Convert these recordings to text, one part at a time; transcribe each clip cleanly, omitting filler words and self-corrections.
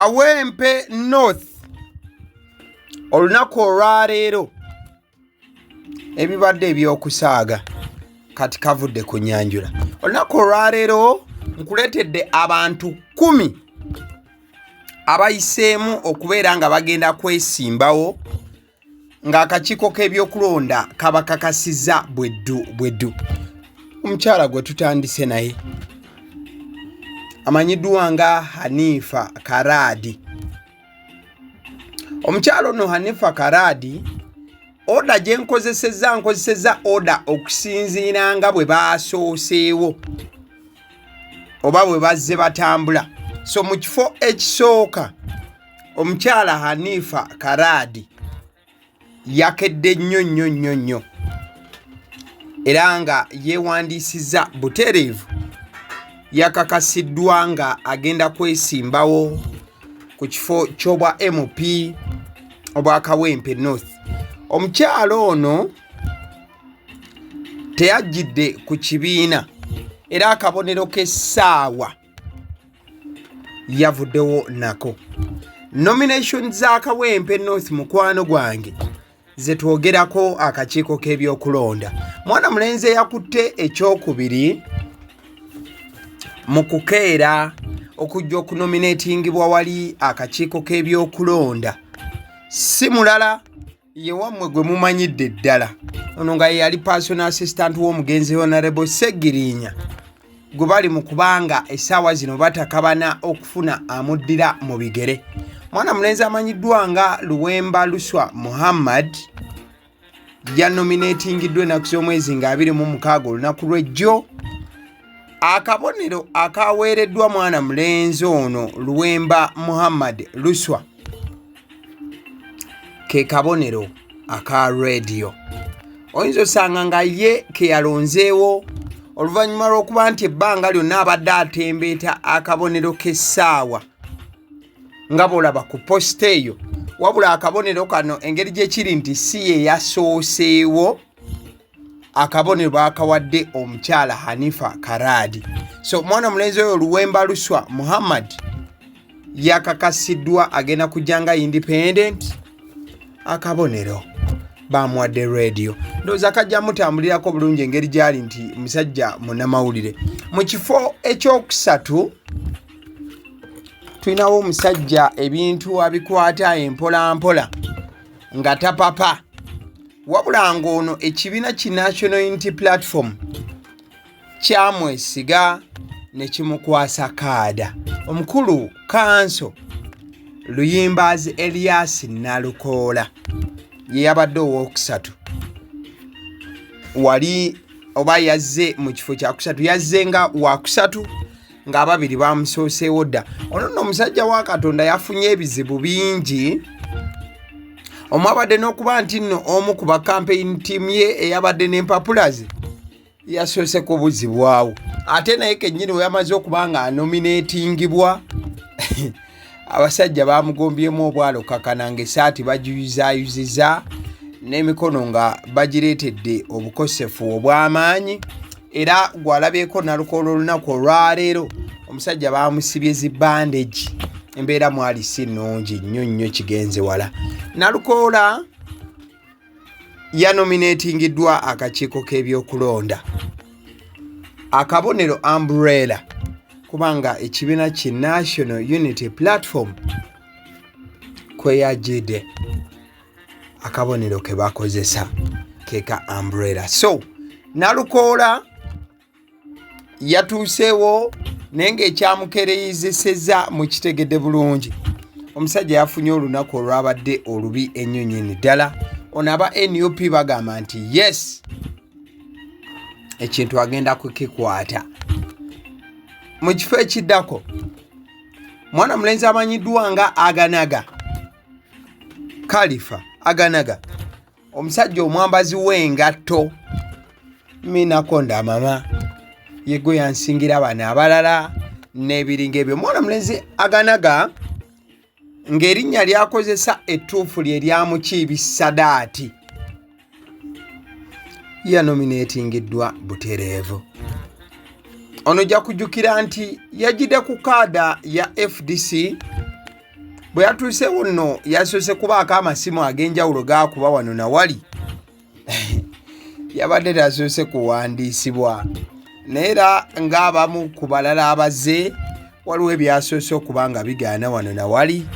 Kawempe North olunaku olwaleero ebibadde ebyokusaaga kati kavudde ku nyanjula. Olunaku olwaleero nkuleetedde abantu 10 abayiseemu okubeera nga bagenda kwesimbawo ng'akakiiko k'ebyokulonda kabakakasizza bweddu bweddu. Omukyala gwe tutandise naye amanyiddwa nga Hanifa Karaadi. Omukyala ono Hanifa Karaadi, oda gye nkozesezza nkozesezza oda okusinziira nga bwe baasooseewo oba bwe bazze batambula. So mu kifo ekisooka, omukyala Hanifa Karaadi yakedde nnyo nnyo nnyo nnyo era nga yeewandiisizza butereevu, yakakasiddwa nga agenda kwesimbawo ku kifo ky'obwa MP obwa Kawempe North. Omukyala ono teyajjidde ku kibiina era akabonero k'essaawa yavuddewo nako. Nomination za Kawempe North, mukwano gwange, ze twogerako akakiiko k'ebyokulonda. Mwana mulenzi eyakutte ekyokubiri mu kukeera okujja okunominatingibwa wali akakiiko k'ebyokulonda si mulala, ye wammwe gwe mumanyidde ddala ono, nga ye yali personal assistant w'omugenzi Honorable Segirinya, gwe bali mu kubanga essaawa zino batakabana okufuna amuddira mu bigere. Mwana mulenzi amanyiddwa nga Luwemba Luswa Muhammad yanominatingiddwa ennaku z'omwezi nga 26, olunaku lw'ejjo. Akabonero akaweereddwa mwana mulenzi ono Luwemba Muhammad Luswa ke kabonero aka rediyo. Oyinza osanga nga ye ke yalonzeewo oluvannyuma lw'okuba nti ebbanga lyonna abadde atembeeta akabonero k'essaawa nga bw'olaba ku posita eyo. Wabula akabonero kano, engeri gye kiri nti si ye yasooseewo, akabonero baakawadde omukyala Hanifa Karaadi. So omwana omulenzi oyo Luwemba Luswa Muhammad yakakasiddwa agenda kujja nga independent, akabonero bamuwadde radio. Ndowooza kajja mutambulirako bulungi engeri gyali nti musajja munamawulire. Mu kifo ekyokusatu tulinawo omusajja ebintu abikwata empolampola nga tapapa, wabula ng'ono ekibiina ki National Unity Platform kyamwesiga ne kimukwasa kaada. Omukulu Kanso Luyimbazi Elias Nalukoola ye yabadde owookusatu wali, oba yazze mu kifo kyakusatu, yazze nga wakusatu ng'ababiri bamusooseewo dda. Ono nno omusajja wa Katonda yafunye ebizibu bingi, omwabadde n'okuba nti nno omu ku ba campaign team ye eyabadde n'empapula ze yasoose kubuzibwawo, ate naye kennyini we yamaze okuba nga anominatingibwa, abasajja bamugombyemu obwalo kakana ng'essaati bagiyuzaayuziza n'emikono nga bagireetedde obukosefu obw'amaanyi. Era gwalabyeko Nalukoola olunaku olwaleero, omusajja bamusibye zi bandage, embeera mwali si nnungi nnyo nnyo, kigenze wala. Nalukoola yanominatingiddwa akakiiko k'ebyokulonda, akabonero umbrella, kubanga ekibiina ki National Unity Platform kweyajidde, akabonero ke bakozesa keka umbrella. So Nalukoola yatuuseewo, naye ng'ekyamukereyizeseza mukitegedde bulungi, omusajja yafunye olunaku olwabadde olubi ennyo nyini ddala. Ono aba NUP bagamba nti yes, ekintu agenda kukikwata. Mu kifo ekiddako, mwana mulenzi amanyiddwa nga Aganaga Kalifa Aganaga, omusajja omwambazi w'engatto, minakonda mama yegwe yansingira bano abalala n'ebiringa ebyo. Mwana mulenzi Aganaga, ng'erinnya lyakozesa ettuufu lye lya Mukiibi Sadaati, yanominatingiddwa butereevu. Ono ojja kujjukira nti yajjidde ku kaada ya FDC. Bwe yatuusewo nno yasoose kubaako amasimu ag'enjawulo gaakuba wano na wali. Yabadde tasoose kuwandiisibwa, naye era ng'abamu ku balala abazze waliwo ebyasoose okuba nga bigaana wano na wali,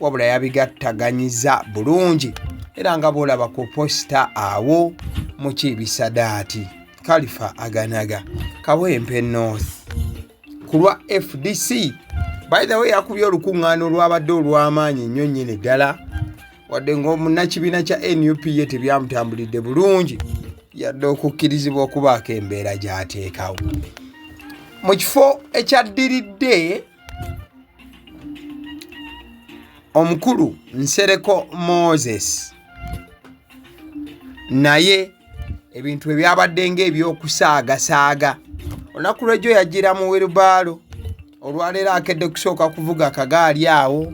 wabula yabigattaganyiza bulungi era nga bw'olaba ku posita awo Mukiibi Sadaati Kalifa Aganaga Kawempe North ku lwa FDC. By the way, yakubye olukuŋŋaana olwabadde olw'amaanyi ennyo nnyini ddala, wadde ng'omunnakibiina kya NUP ye tebyamutambulidde bulungi yadde okukkirizibwa okubaako embeera gy'ateekawo. Mu kifo ekyaddiridde, omukulu Nsereko Moses naye ebintu ebyabadde ng'ebyokusaagasaaga olunaku lw'ejjo yajjira mu wirubaalo. Olwaleero akedde kusooka kuvuga kagaali awo,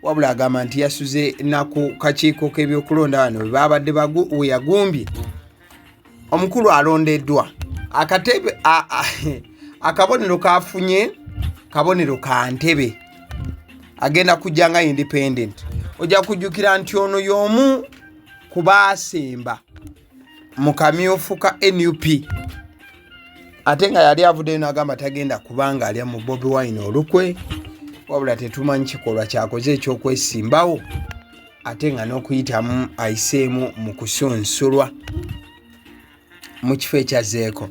wabula agamba nti yasuze naku kakiiko k'ebyokulonda wano we babadde we yagumbye. Omukulu alondeddwa akatebe, akabonero kafunye kabonero ka ntebe, agenda kujja nga independent. Ojja kujjukira nti ono y'omu ku baasemba mu kamyufu ka NUP, ate nga yali avuddeyo n'agamba tagenda kubanga alya mu Bobi Wine olukwe, wabula tetumanyi kikolwa kyakoze ekyokwesimbawo, ate nga n'okuyitamu ayiseemu mu kusunsulwa. Mu kifo ekyazzeeko,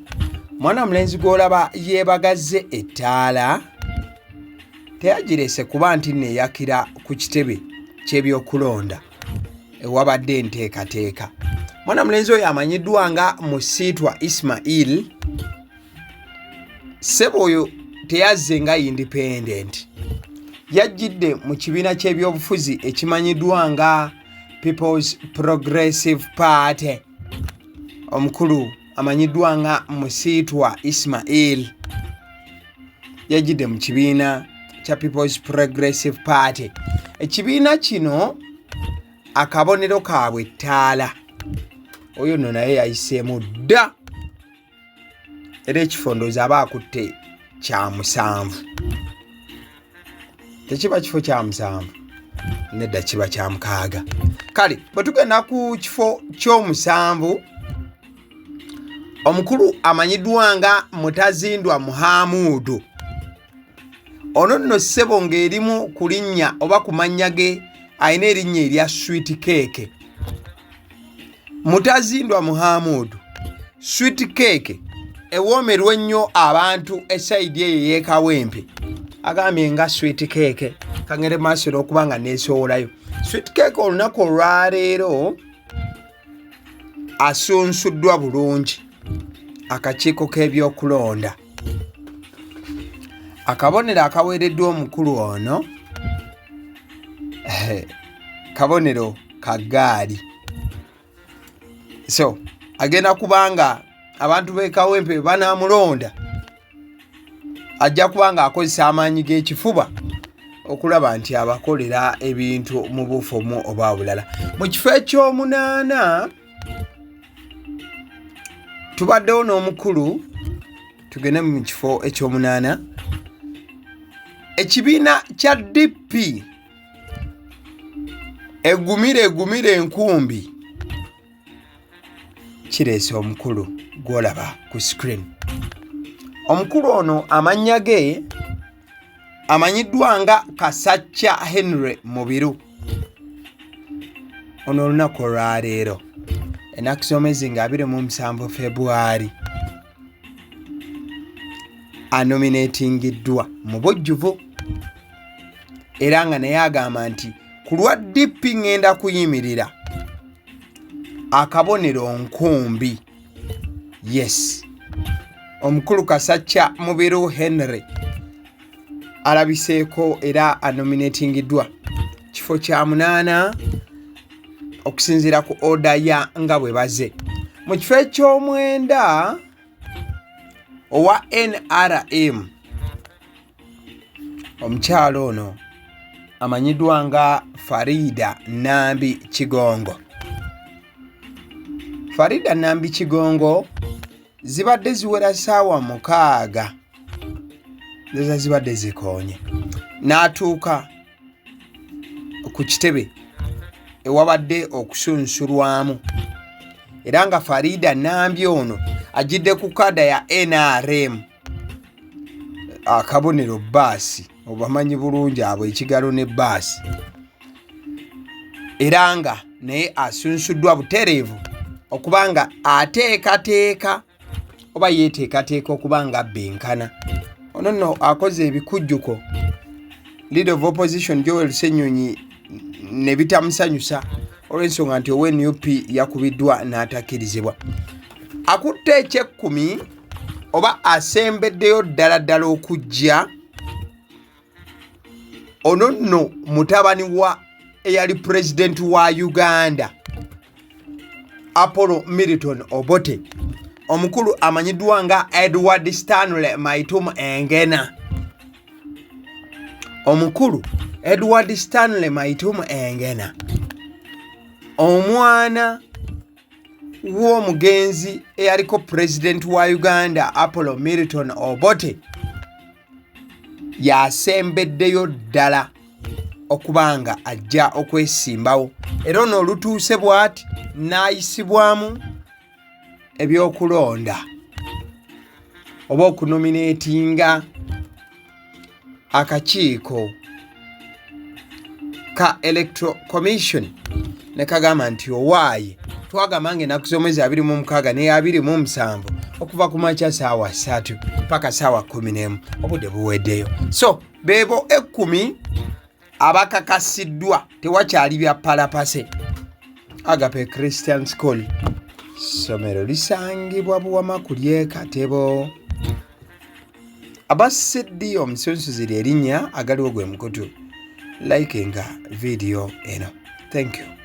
mwana mulenzi gw'olaba yeebagazze ettaala teyagirese kuba nti neyakira ku kitebe ky'ebyokulonda ewabadde enteekateeka. Mwana mulenzi oyo amanyiddwa nga Musiitwa Ismail. Ssebo oyo teyazze nga independent, yajjidde mu kibiina ky'ebyobufuzi ekimanyiddwa nga People's Progressive Party. Omukulu amanyiddwa nga Musiitwa Ismail yajjidde mu kibiina kya People's Progressive Party. Ekibiina kino akabonero kaabwe ettaala. Oyo nno naye yayiseemu dda, era ekifo ndowooza aba akutte kya musanvu. Tekiba kifo kya musanvu, nedda, kiba kya mukaaga. Kale bwe tugenda ku kifo ky'omusanvu, omukulu amanyiddwa nga Mutazindwa Muhamuudu. Ono nno ssebo ng'erimu ku linnya oba ku mannya ge alina erinnya erya Sweet Cake. Mutazindwa Muhamuudu, Sweet Cake ewoomerwa ennyo abantu esayidi eyo ey'eKawempe. Agambye nga Sweet Cake kangere maaso n'okuba nga neesowolayo. Sweet Cake olunaku olwaleero asunsuddwa bulungi akakiiko k'ebyokulonda. Akabonero akaweereddwa omukulu ono kabonero ka ggaali, so agenda kubanga abantu b'e Kawempe banaamulonda ajja kuba nga akozesa amaanyi g'ekifuba okulaba nti abakolera ebintu mu bufumu oba bulala. Mu kifo ekyomunaana tubaddewo n'omukulu. Tugende mu kifo ekyomunaana, ekibiina kya DP egumire egumire enkumbi kireese omukulu gw'olaba ku screen. Omukulu ono amannya ge amanyiddwa nga Kasacca Henry Mubiru. Ono olunaku olwaleero ennaku z'omwezi nga 27 Februari anominatingiddwa mu bujjuvu, era nga naye agamba nti ku lwa DP ŋŋenda kuyimirira akabonero nkumbi. Yes, omukulu Kasacca Mubiru Henry alabiseeko era anominatingiddwa kifo kya munaana okusinziira ku oda ya nga bwe baze. Mu kifo eky'omwenda, owa NRM omukyalo ono amanyiddwa nga Farida Nambi Kigongo. Farida Nambi Kigongo zibadde ziwera ssaawa 6 ndoza zibadde zikoonye n'atuuka. ku kitebe ewabadde okusunsulwamu era nga Farida Nambi ono ajjidde ku kaada ya NRM akabonero bbaasi obamanyi bulungi abo ekigalo ne bbaasi era nga naye asunsuddwa butereevu okuba nga ateekateeka oba yeeteekateeka okuba nga abbenkana. Ono nno akoze ebikujjuko leader of opposition Joel Ssenyonyi ne bitamusanyusa olw'ensonga nti owa nup yakubiddwa n'atakkirizibwa. Akutte ekyekkumi oba asembeddeyo ddala ddala okujja ono nno mutabani wa eyali pulezidenti wa Uganda Apollo Milton Obote omukulu amanyiddwa nga Edward Stanley Maitum Engena. Omukulu Edward Stanley Maitum Engena omwana w'omugenzi eyaliko pulezidenti wa Uganda Apollo Milton Obote yasembeddeyo ddala okuba nga ajja okwesimbawo era ono olutuuse bw'ati n'ayisibwamu ebyokulonda oba okunomineetinga akakiiko ka Electoral Commission ne kagamba nti owaaye twagamba nga ennaku z'omwezi 26 ne 27 okuva ku makya saawa 3 paka saawa 11 obudde buweddeyo. So beebo ekkumi abakakasiddwa, tewakyali bya palapase. Agape Christian School ssomero lisangibwa Buwama ku ly'e Katebo. Aba CD omusunsuzi lye linnya agaliwo gwe mukutu. Likinga vidiyo eno. Thank you.